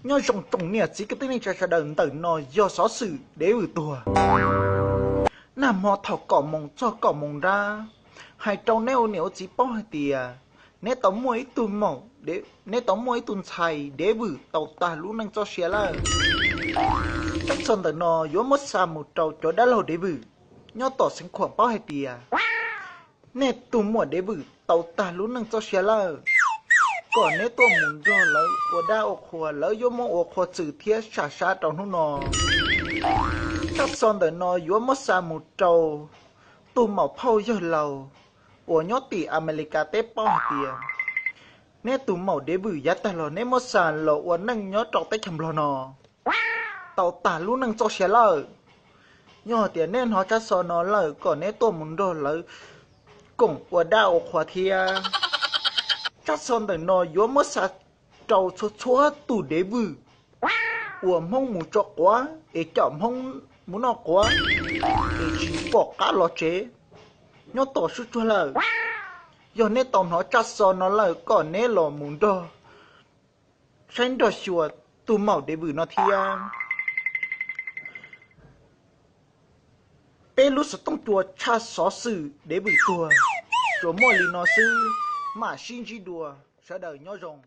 Nyob zoo tsoom niam txiv kwv tij neej tsa sawv daws, ntawm no yog xov xwm dev vwm tuag. Nag hmo thaum kaum moos txog kaum moos nrab, hais rau neb ua niam ua txiv paub hais tias neb tau muaj ib tug maum, neb tau muaj ib tug ntxhais dev vwm tau tag lub neej txoj sia lawm. Tsab xov ntawm no yuav muab xa mus rau cov dab laug dev vwm nyob tom Xeev Khuam paub hais tias nej tus muam dev vwm tau tag lub neej txoj sia lawm, kom neb tuaj mus nrog lawv ua dab ua qhua, lawv yuav muab ua qhua txwm thiab sam sab rau hnub no. Tsab xov ntawm no yuav muab xa mus rau tus maum phauj yawg laus uas nyob tim Amelikas teb paub hais tias neb tus maum dev vwm yav tag los neb muab xa los ua neej nyob rau teb chaws Nplog no tau tag lub neej txoj sia lawm. Yog hais tias neb hnov tsab xov no lawm kom neb tuaj mus nrog lawv koom ua dab ua qhua thiab. Tsab xov ntawm no yuav muab xa rau txhua txhua tus dev vwm uas Hmoob mus tso quav es coj Hmoob mus noj quav es tsis pom qab los tsev nyob tom sub tsuag lawm. Yog neb tau hnov tsab xov no lawm kom neb los mus nrog saib nrog xyuas tus maum dev vwm no thiab. Peb lub xov tooj cua tshaj xov xwm dev vwm tuag tsuas muaj li no xwb, mam sib ntsib dua, sawv daws nyob zoo.